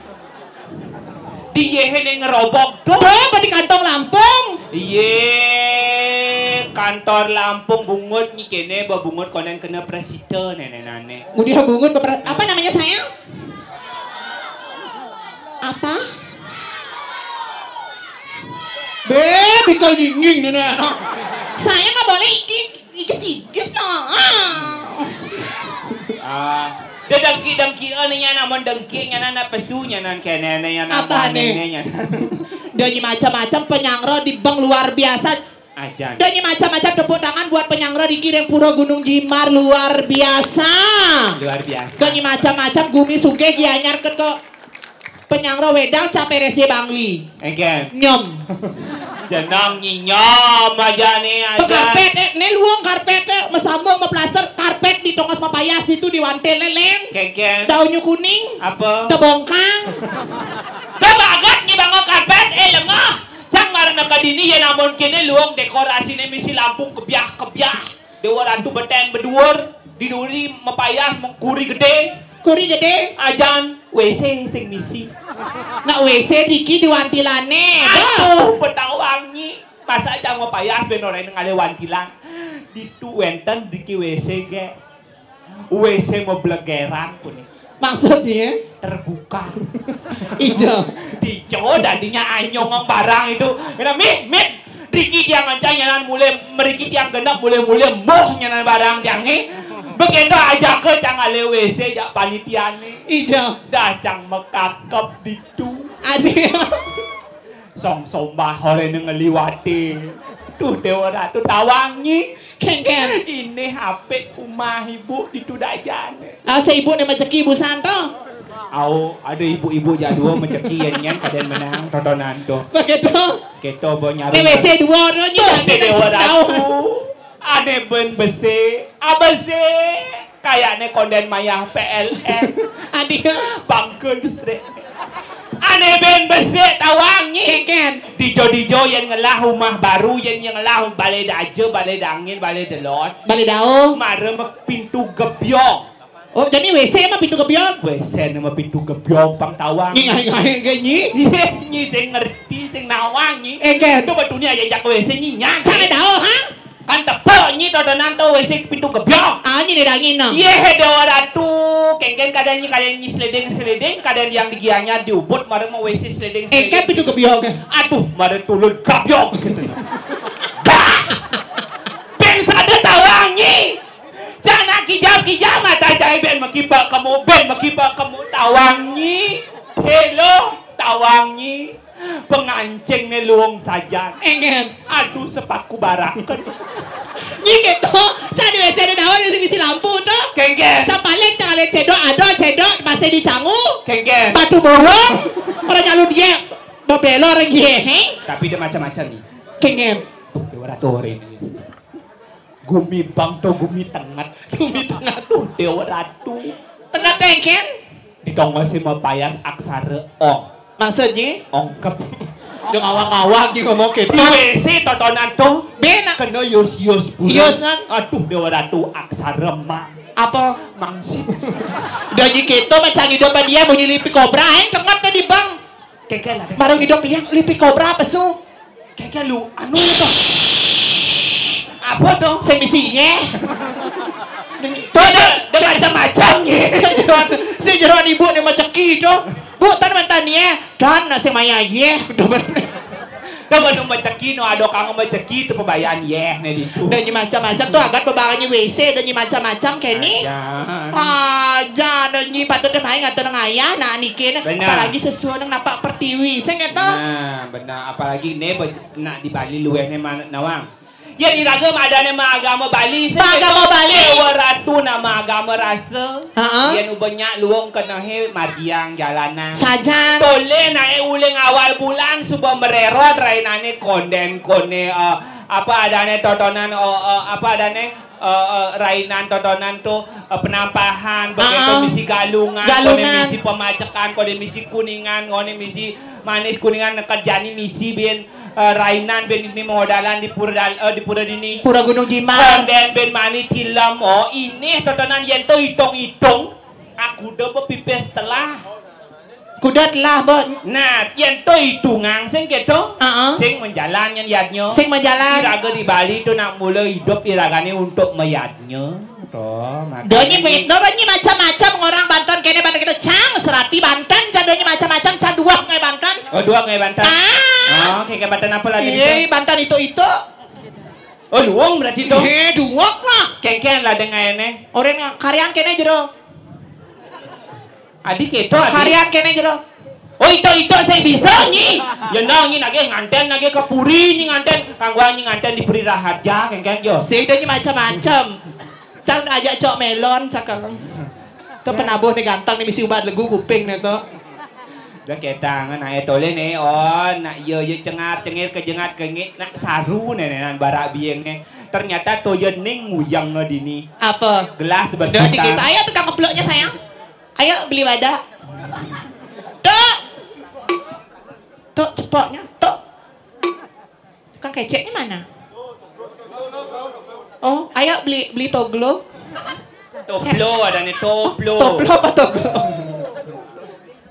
Di yeh ne ngerobok tuh. Tuh apa di kantong Lampung? Iye, kantor Lampung bungut nyi kene ba bungut konen kena presiden nene nane. Mudia bungut apa namanya sayang? Apa? Be, bikal dingin nene. Saya nggak boleh iki iki sigis no. Ah. Dia dengki dengki ane nyana mon dengki nyana na pesu nyana kene ne nyana apa ne? Dia macam-macam penyangro di bank luar biasa. Ajan. Dah nyi macam-macam tepuk tangan buat penyangro di Kireng Pura Gunung Jimbar luar biasa. Luar biasa. Dah nyi macam-macam gumi sugih gianyar ke kok penyangro wedang caperes ye bangli. Engken. Nyem. Jenang nyinyam aja nih aja. Karpet eh ne luang karpet eh mesambung meplaster karpet di tongos mapayas itu di wantel leleng. Kengken. Daunnya kuning. Apa? Tebongkang. Dah bagat nyi bangun karpet eh lengah. Cang marana kadini yen amun kene luung dekorasine misi lampu kebyah-kebyah. Dewa Ratu beten beduur, di duri mepayas mengkuri gede. Kuri gede? Ajan W C sing misi. Nak W C diki di wantilane. Aduh, betawang nyi. Masa cang mepayas ben ora ngalih wantilan. Ditu wenten diki W C ge. W C meblegeran kuni. Maksudnya? Terbuka. Ijo. Dijo dadinya anyong barang itu. Kena mit, mit. Diki tiang ancang nyanan mulai, meriki tiang genep mulai-mulai moh nyanan barang tiang ni. Begitu aja ke cang ale W C jak panitiane. Ijo. Dah cang mekakep ditu. Aduh. Song sombah oleh ngeliwati. Tuh Dewa Ratu tawangi. Kengken. Ini H P umah ibu ditu dajane. Ah, seibu ne majeki busan to. Au, ada ibu-ibu jadua majeki yen nyen kaden menang tontonan to. Begitu. Kita bo nyaru. Ini W C dua orang ni. Tuh, dah Dewa Ratu. Ane ben besi, abesi. Kayakne konden mayah P L N. Adik. Bangke listrik. Ane ben besi tawangi. Kengken. Dijo-dijo yen ngelah rumah baru, yen, yen ngelah balai daja, balai dangin, balai delot. Balai dauh. Mara me pintu gebyong. Oh, jadi W C mah pintu gebyong? W C nama pintu gebyong pang tawang. Nyi ngai-ngai ge nyi. Iya, nyi sing ngerti, sing nawang nyi. Engken. Itu betunya aja jak W C nyi nyan. Cara dauh, ha? Kan tepuk nyi tontonan tu W C pintu gebyong. Ah, nyi didangin no. Iya, he Dewa Ratu. Kengken kadang nyi, kadang nyi sliding-sliding, kadang yang digianya diubut, marang mau W C sliding-sliding. Engken pintu gebyong. Aduh, mara tulun gebyong. Bah! Ping sada tawang nyi. Cana kijam-kijam mata cai ben makiba kamu, ben makiba kamu tawangi. Hello, tawangi. Pengancing ne luung sajan. Engen. Aduh, sepaku baraken. Nyi keto, cak di W C ada daun, di sini lampu tu. Kengken. Cak paling, cak ada cedok, ada cedok, masih dicangu. Kengken. Batu bohong, orang nyalu dia, bebelo orang dia, he? Tapi dia macam-macam ni. Kengken. Tuh, dia orang tuh hari ini. Gumi bang to gumi tengat. Gumi tengat tuh Dewa Ratu. Tengat tengken? Di tongol si mapayas aksara ong. Maksudnya? Ongkep. Dia ngawang-ngawang dia ngomong gitu. Di W C totonan tuh. Benak. Kena yus-yus bulan. Yus kan? Aduh Dewa Ratu aksara mang. Apa? Mangsi. Udah gitu macam hidup dia bunyi lipi kobra, eh, tengat di bang. Keke lah. Baru hidup dia lipi kobra pesu. Keke lu anu itu. Apa tuh? Sing misi ye. Tuh ada, ada macam-macam ye. Sejeroan, sejeroan ibu ni macam gitu. Bu, tan mantan ye. Dan nasi maya ye. Udah bener. Dah baru macam kino, ada kang macam gitu pembayaan ye ne di. Udah ni macam-macam tuh agak bebarangi W C, udah ni macam-macam keni. Aja. Aja, udah ni patut deh main ngatur ngayah, nah niki ne. Benar. Apalagi sesuai dengan napak pertiwi, saya kata. Nah, benar. Apalagi ne be-, nak di Bali luweh ne ma-, nawang. Yen iraga madane maagama Bali, sing Maagama Bali. Dewa Ratu nak maagama rasa. Heeh. Yen uba nyak luung kenehe madiang jalanan. Sajan. Tole nae uling awal bulan suba mererot rainane konden kone, eh, apa adane totonan, oh, eh, apa adane, eh, eh, rainan totonan tu, eh, penampahan, begitu Heeh. Misi galungan, Galungan. Kone misi pemacekan, kone misi kuningan, kone misi manis kuningan, neked jani misi bin. Eh, rainan ben ini modalan di pura dal-, eh, di pura dini. Pura Gunung Jiman. Konden ben mani tilem, oh, ini totonan yen to itung-itung. Aku udah bepipis telah. Kuda telah, Bos. Nah, yen to itungang sing keto. Heeh. Sing menjalan yen yadnya. Sing menjalan. Iraga di Bali tu nak mula hidup iragane untuk meyadnya. Tuh, makanya Donyi ni. Donyi macam-macam orang Banten kene Banten kita cang serati Banten, cang donyi macam-macam, cang dua ngai Banten. Oh, dua ngai Banten. Ah. Oh, kayak Banten apa lagi Eh, itu? Banten itu-itu. Oh, luung berarti tu. Eh, dua lah. Kengken lah dengan ini. Orang karyan kene jero. Adi keto, adi. Karyan kene jero. Oh, ito, ito, saya bisa, Nyi. Ya, nah, Nyi, nage nganten, nage ke puri, Nyi, nganten. Kangguan, Nyi, nganten di puri rahaja, kengken, jo. Saya udah, Nyi, macam-macam. Cang ajak cok melon, cakang. Tu penabuh ni ganteng ni, misi ubat legu kuping ni tu. Dah ketang, nak etole ni, oh, nak iya, iya, cengar, cengir, kejengat, kengit, nak saru ni, ni, nan barak bieng ni. Ternyata tu je ning uyang ni dini. Apa? Gelas Dah berputar. Dikit. Ayo tukang keploknya, sayang. Ayo beli wadah. Tok. Tok, cepoknya. Tok. Tukang keceknya mana? Oh, ayo beli, beli toglo. Toplo ada ni, toplo. Toplo apa toglo?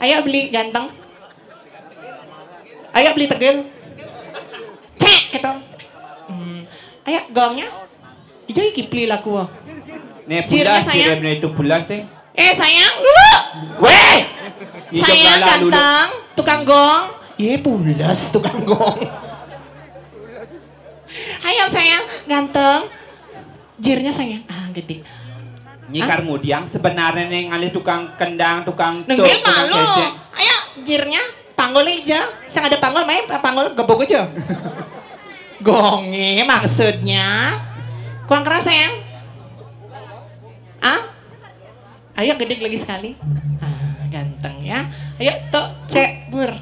Ayo beli ganteng. Ayo beli tegel. Cek gitu. Hmm. Ayo gongnya. Ijo iki beli laku. Ni Cirnya pulas, saya. Sih, itu pulas, eh. Eh, sayang dulu. Weh. Sayang, ganteng, tukang gong. Iya, pules tukang gong. Ayo, sayang, ganteng. Jirnya, sayang. Ah, gede. Nyi Kar Mudiang sebenarnya nih ngalih tukang kendang, tukang tuk, tukang malu. Ayo, jirnya, panggul aja. Sing ada panggul, main panggul gebuk aja. Gonge maksudnya. Kurang keras, sayang. Ah? Ayo, gede lagi sekali. Ah, ganteng ya. Ayo, tuk, cek, bur.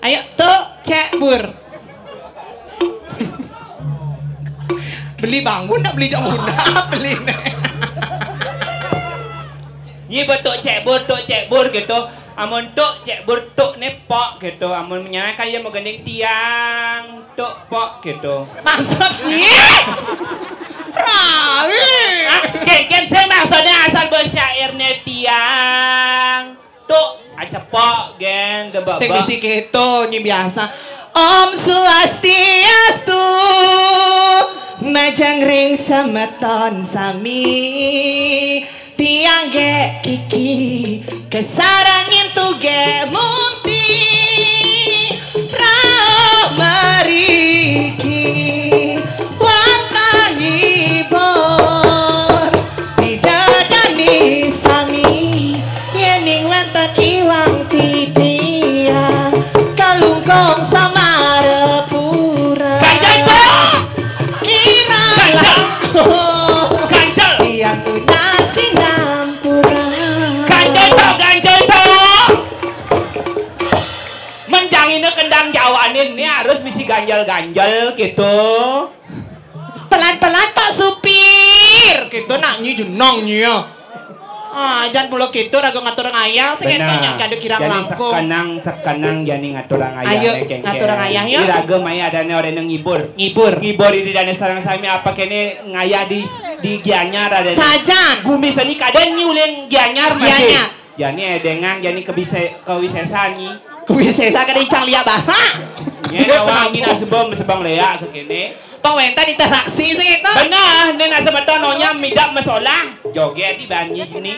Ayo, tuk, cek, bur. Beli bangun dah, beli jauh dah, beli nih. Nyi betuk cek bur, tuk cek bur gitu. Amun tuk cek bur, tuk ne pok gitu. Amun menyanyikan ya mau gending tiang, tuk pok gitu. Maksudnya? Rawi. Ah, gen, gen, saya maksudnya asal bersyair ne tiang. Tuk, aja pok, gen, de. Sing bisi gitu, nyi biasa. Om Swastiastu, majeng ring semeton sami. Tiang gek kiki, kesarangin tuge munti. Rauh meriki, wantah ngibur. Pidadani sami, yening wenten iwang titiang, kalungkung samarepura. Ganjel, Pak! Kirang langkung, ganjel, tiang nunas sinampura. Ganjel, Pak, ganjel, Pak! Menjangine kendang jawanin ni harus misi ganjel-ganjel gitu. Pelan-pelan, Pak Supir. Gitu, nak nyi jeneng nyi ya. Ah, jan mula gitu, raga ngatur ngayah, sing ento nyak kadu kirang langkung. Sekenang, sekenang jani ngatur ngayah. Ayo, ngatur ngayah, ya. Iraga maya adane orene ngibur. Ngibur. Ngibur iri dane sareng sami apa kene ngayah di, di Gianyar adane. Sajan. Gumi seni kaden nyi uling Gianyar masih. Gianyar. Jani edengang, jani kebise-, kewisesan nyi. Kewisesan kene icang liak basa. Nyen awang nyi nak sebeng, sebeng leak ke kene. Pang wenten interaksi sing itu. Beneh, nen nak semeton onyam midap mesolah. Joget di banyi ni.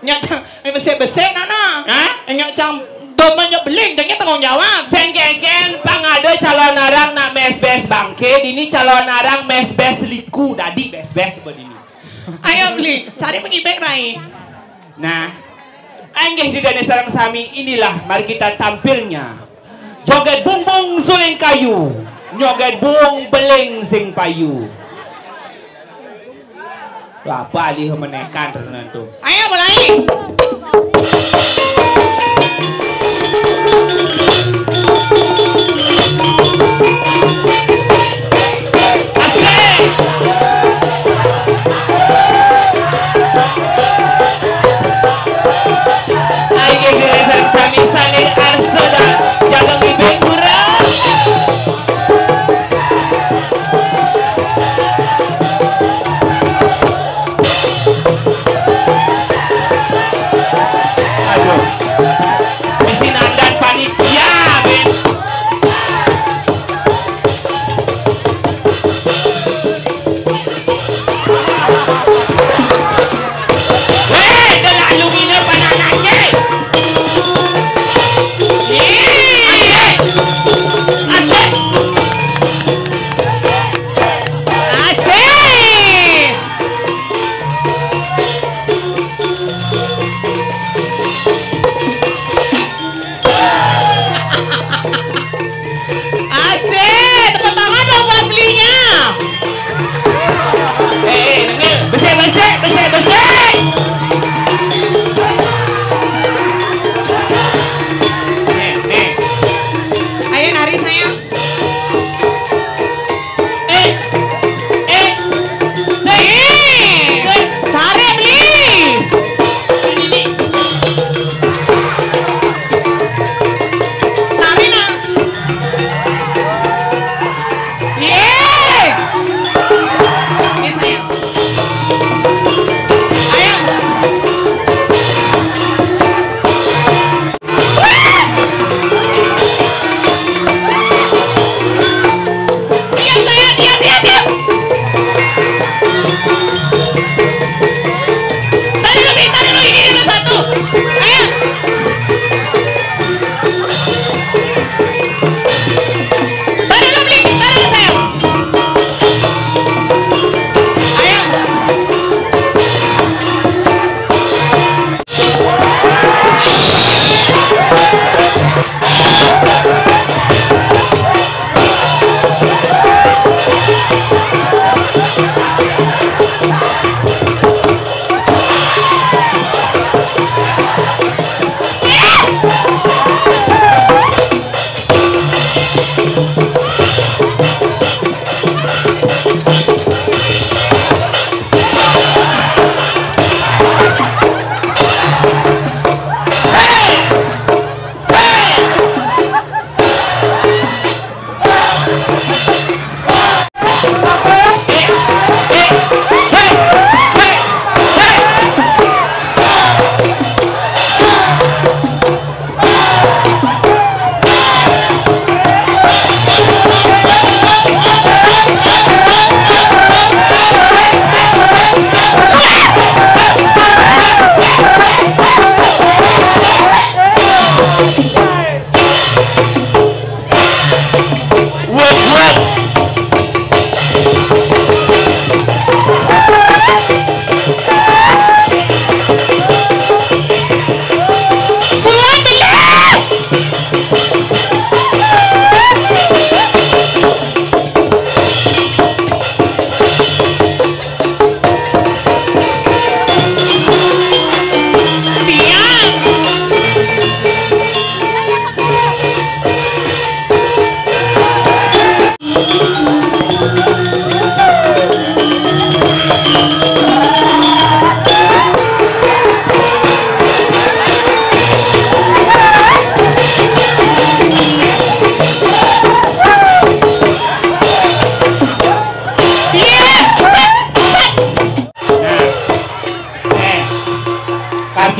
Nyak cang, eh, besik-besik, nana. Hah? Eh, nyak cang, domen nyak beling, jangan tanggung jawab. Sengkeken, pang ada calon arang nak mes-bes bangke, dini calon arang mes-bes liku, dadi bes-bes bedini. Ayo, beli, cari pengibek, Rai. Nah, inggih ida dane sareng sami, inilah mari kita tampilnya. Joget bungbung suling kayu, nyoget buung beling sing payu. Wah, apa alih menekan tenan tuh. Ayo mulai. Aduh. Bisi nandan panitia, Ben.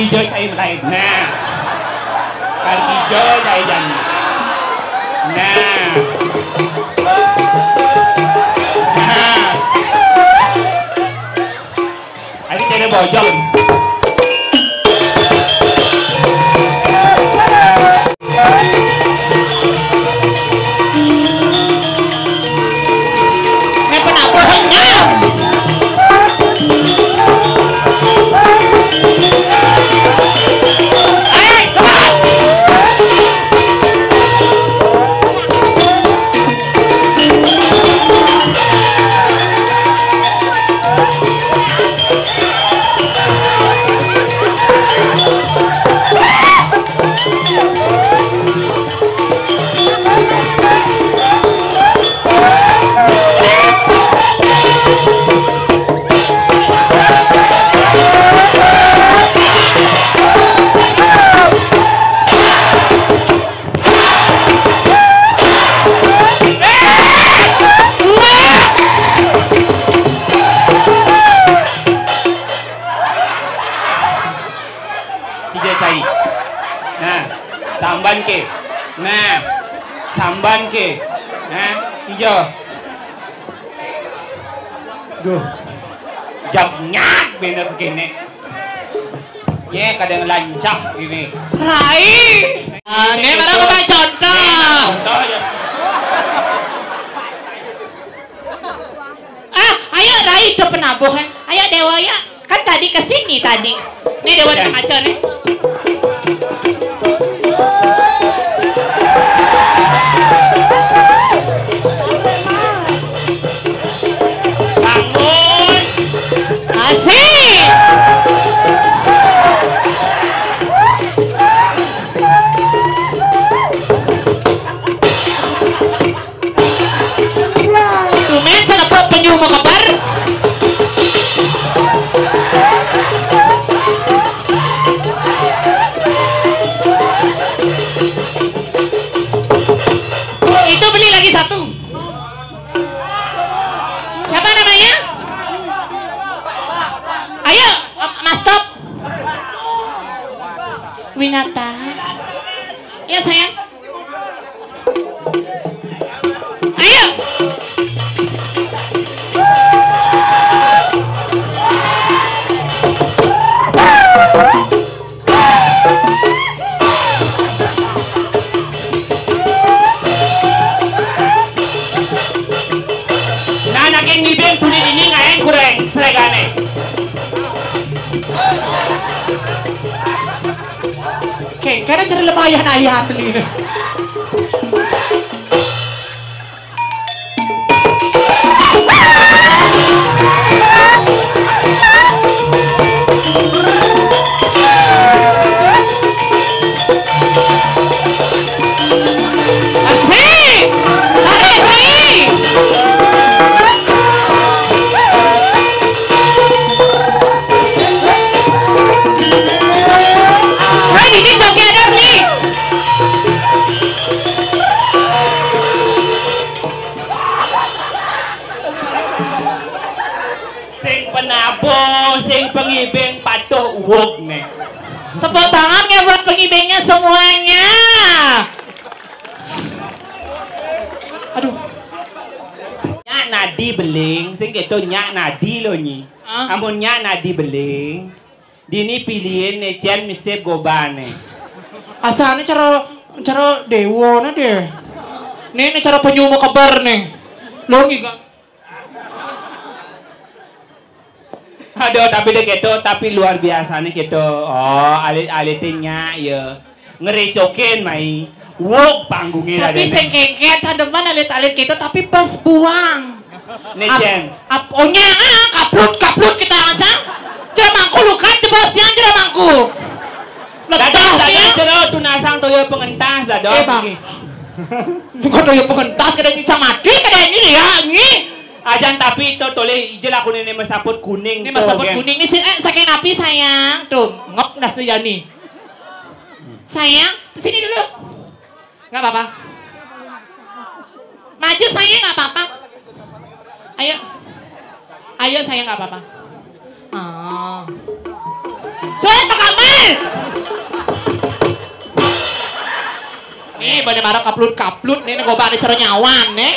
Ijo cai lain. Nah. Kan ijo cai jan. Nah. Nah. Adi cai bojong. Kenapa nak bohong? Ijo cai. Nah, samban ke. Nah, samban ke. Nah, ijo. Duh. Jam nyak bener kene. Ye, kadang lancah ini. Rai. Ini baru kita contoh. Contoh ya. Ah, ayo Rai, itu penabuh, eh. Ayo Dewa ya. Kan tadi ke sini tadi. Nih Dewa udah ngaco nih. Bangun. Asik. Tumben cenepok penyu mau kebar. Itu beli lagi satu. Siapa namanya? Ayo, Mas Top. Winata. Ya sayang. Ayo. Nah, nak yang ngibing kulit ini ngaen kurang seregane. Oke, karena cari lemah ayah ayah nih. Asik. Tarik, Ri. Hei, ini joget ada, Ri. Sing penabuh, sing pengibing patuh uwuk nih. Tepuk tangan ya buat pengibingnya semuanya. Aduh. Nyak nadi beling, sing gitu nyak nadi lo nyi. Hah? Amun nyak nadi beling, dini pilihin nih cen misip gobane. Asane cara cara dewa ne deh. Nih, nih cara penyu mau kebar nih. Lo ngiga. Aduh, tapi deh gitu, tapi luar biasa nih gitu. Oh, alit-alit nyak ya. Ngerecokin mai. Wok panggungnya. Tapi tadi sing kengken candeman alit-alit gitu, tapi pas buang. Nih, Cen. Ap, onya, ah, kaplut, kaplut kita aja. Jero mangku lukan, jebos yang jero mangku. Letah ya. Jero tunasang toyo pengentas, dados. Eh, Bang. Iki. Bukan toyo pengentas, kadang nyicang mati, kadang ini ya, ini. Ajan tapi itu toleh ijel aku ini mesaput kuning. Ini mesaput kuning. Ini si, eh, saking napi sayang. Tuh, ngep nasi yani. Sayang, sini dulu. Nggak apa-apa. Maju sayang, nggak apa-apa. Ayo. Ayo sayang, nggak apa-apa. Oh. Suan, Pak Kamal, Nih, bane marang kaplut-kaplut nih, nih gobane cara nyawan nih.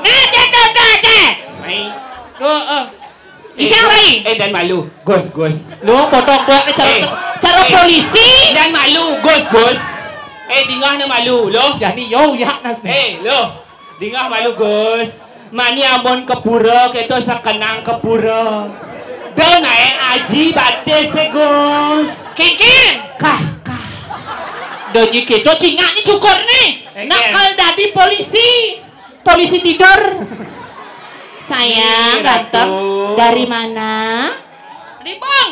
Nah, cek tuh, tuh, cek. Nih. Duh, eh. Bisa, eh, Rai? Eh, dan malu. Gus, Gus. Lu potong buat nih cara, eh, cara eh, polisi. Dan malu, Gus, Gus. Eh, dingah nih malu, loh. Jani yo ya nas nih. Eh, loh. Dingah malu, Gus. Mani amun ke pura, kita sekenang ke pura. Dah naik aji batis, eh, Gus. Kengkeng. Kah, kah. Donyi kita cingaknya cukur nih. Kengkeng. Nakal dadi polisi. Polisi tidur. Sayang, ih, ganteng. Ratu. Dari mana? Ribong.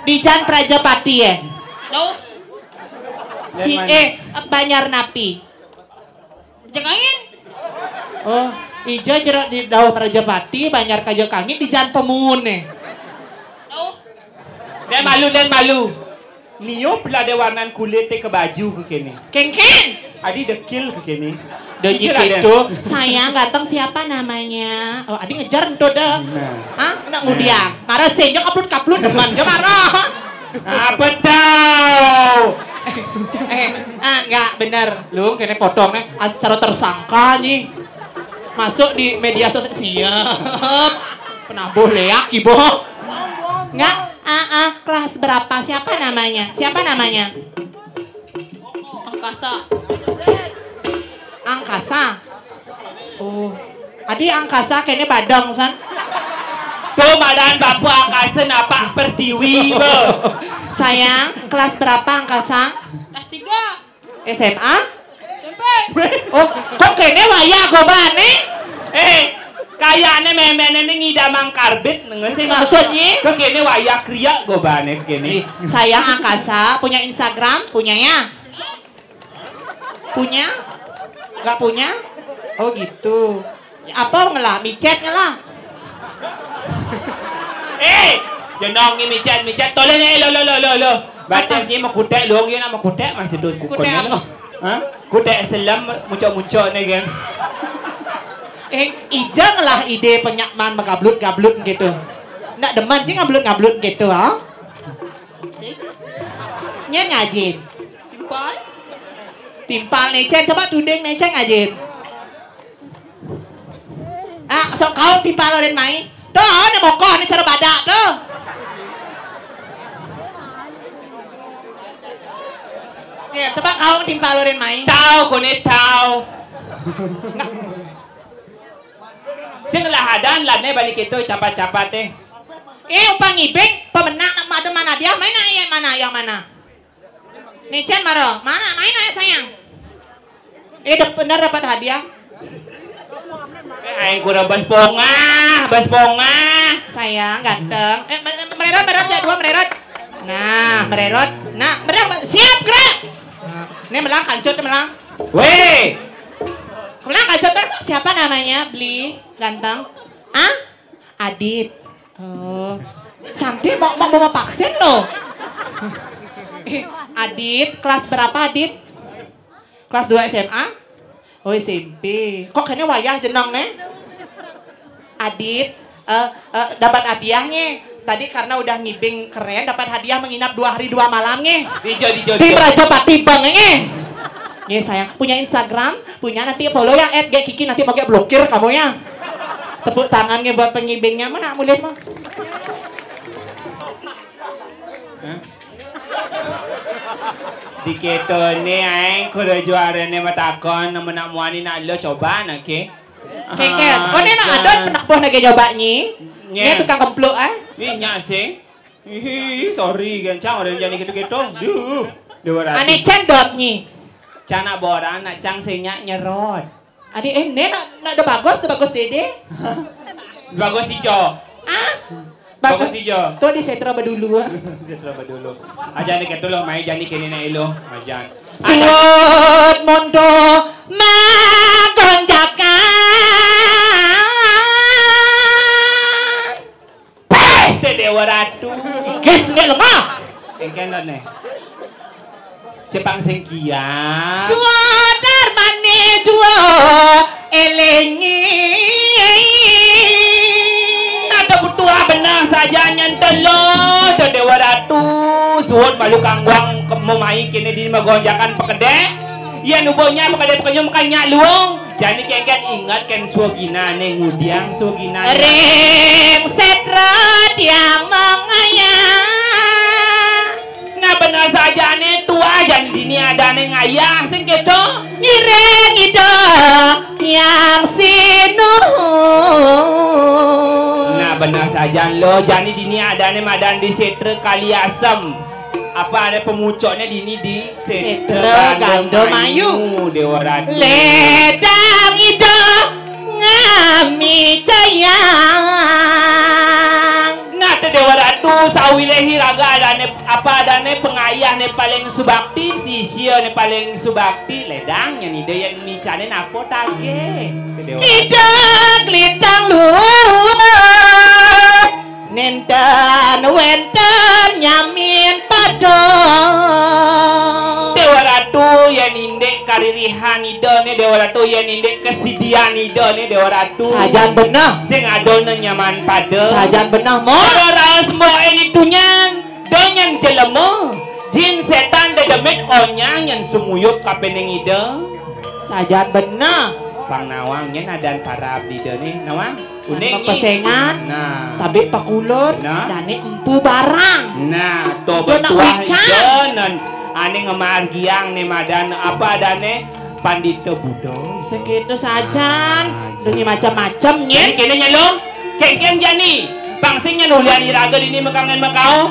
Di Jan Prajapati ya? Loh. Si, eh, Banjar Napi. Jengangin. Oh, ijo jero di Dawah Prajapati, Banjar Kajo Kangin, di Jan Pemune. Loh. Dan malu, dan malu. Nio pelade warnan kulit ke baju ke kene. Kengkeng. Adi dekil ke kene. Donyi gitu. Sayang, ganteng, siapa namanya? Oh, adi ngejar ento dah. Nah. Hah? Nak ngudiang. Marah sih, jo kaplut-kaplut demen, jo marah. Apa tahu? Eh, ah, enggak bener. Lu kene potong nih, as-, cara tersangka nih. Masuk di media sosial. Siap. Penabuh leak, Ibu. Enggak, ah, ah, kelas berapa? Siapa namanya? Siapa namanya? Angkasa. Angkasa. Oh. Adi angkasa kene badang, san. Tuh, badan bapu angkasa napak pertiwi, be. Sayang, kelas berapa angkasa? Kelas tiga. S M A? S M P. Oh, kok kene wayah gobane? Eh, kayaknya memene ini ngidamang karbit, nengesi. Maksudnya? Kok kene wayah kriak gobane kene. Ih, sayang angkasa, punya Instagram? Punya ya? Punya? Nggak punya? Oh gitu. Apa ngelah? Micet ngelah? Eh, jenong ni micet, micet. Tolong ni, lo, lo, lo, lo, lo. Batas ni makutek, lo, dia nak makutek, masih terus kutek apa? Ha? Kutek selam, muncak-muncak ni kan. Eh, ija ngelah ide penyakman magablut-gablut gitu. Nak demen je ngablut-ngablut gitu, ha? Nyen ngajin. Timpal. Timpal necen, coba tuding necen ngajin. Ah, sok kau timpal ulin mai. Tuh, ni mokoh ni cara badak tuh. Ya, coba kau timpal ulin mai. Tau, kone tau. Enggak. Sing lah adan lah ne balik itu capat-capat eh. Eh, upah ngibing, pemenang nak ada mana dia? Mana yang mana? Yang mana? Nih, Cen, maro. Mana? Main aja, sayang. Eh, dap-, bener dapat hadiah. Eh, aing kurang bas pongah, bas pongah. Sayang, ganteng. Eh, mer-, mer-, mererot, mererot, jadwal mererot. Nah, mererot. Nah, mererot. Siap, gerak. Nah, ini melang, kancut, melang. Weh. Melang, kancut, kan? Siapa namanya? Beli, ganteng. Ah? Adit. Oh. Sampai mau, mau, mau vaksin loh. Eh, Adit, kelas berapa, Adit? Kelas dua S M A? Oh, S M P. Kok kayaknya wayah jenong, ne? Adit, eh, eh, dapat hadiahnya. Tadi karena udah ngibing keren, dapat hadiah menginap dua hari dua malam, nge. Dijo, dijo, Tim dijo. Raja Patibang, nge. Nge, sayang. Punya Instagram? Punya, nanti follow ya, at G Kiki, nanti mau blokir kamu ya. Tepuk tangan, nge, buat pengibingnya. Mana, mulai, mah? Hah? Diketone aing kudu juarane matakon, nemu nak muani nak lo coba nak ke. Keker. Oh, ini nak ada penak boh nak coba nyi. Nye. Ini tukang kempluk, ah. Ih, nyak sih. Ih, sorry, gancang orang jadi gitu-gitu. Duh, dua ratus. Ane cendot nyi. Cana boran, nak cang sih nyak nyerot. Adi, eh, ne nak, nak udah bagus, udah bagus dede. Bagus ijo. Ah? Bagus. Bagus ijo. Tuh di Setra Badulu. Setra Badulu. Aja nih ketu lo, mai jani kene na ilo, majan. Suwut mundu magonjakan. Peh, te Dewa Ratu. Guys, ini lemah. Engken dah nih. Sepang sing kian. Suadar mane jua elengi. Ada butuh benang saja nyentel lo, dede Tuun malu kangguang ke-, mamai kéné di magonjakan pakedék. Yén uba nyak pakedék pakenyum kan nyak luung. Jani kénkén inget kén suaginané ngudiang suaginané. Ring sétra tiang mangayah. Nah, bener sajané tuah, jani dini adané ngayah sing kéto. Ngiring Ida Hyang Sinuhun. Nah, bener sajan lo, jani dini adané madan di Sétra Kaliasem. Apa ada pemucuknya dini di Sétra Sétra Gandamayu, Gandamayu, Déwa Ratu. Ledang Ida ngamicayang. Nah, té Déwa Ratu, sawilih iraga adané, apa adané pangayahné paling subakti, sisiané paling subakti, ledang nyén Ida yén micanin apa tagih. Té Déwa Ratu. Ida Klintang Luhur, nénten wénten nyamin pada. Déwa Ratu, yén indik karirihan Ida né, Déwa Ratu, yén indik kasidian Ida né, Déwa Ratu. Sajan beneh. Sing ada né nyaman pada. Sajan beneh, Mbok. Ora raos Mbok ini tunyang, da nyén jelema, jin sétan dedemit onyang nyén sumuyup kapining Ida. Sajan beneh. Pang nawang nyén adan para abdi da né, nawang. Uning nyi. Pesengan, nah. Tabik pakulur, nah. Dané empu barang. Nah, to betuah ican. Ida nan ané ngamargiang né madan apa adané Pandita Buda. Sekéto sajan, nah, demi macam-macam nyén. Jani kéné nyén lo, kénkén jani. Pang sing nyén ulian iraga dini makangin makau.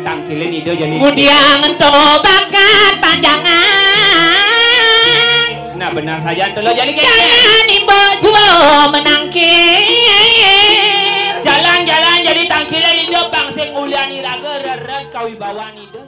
Tangkilin Ida jani. Ngudiang ento bakat panjangan. Nah, bener saja ento lo jani kéné. Jangan imbok jua menangkil. Jalan-jalan jani tangkilin Ida pang sing ulian iraga rered kawibawan Ida.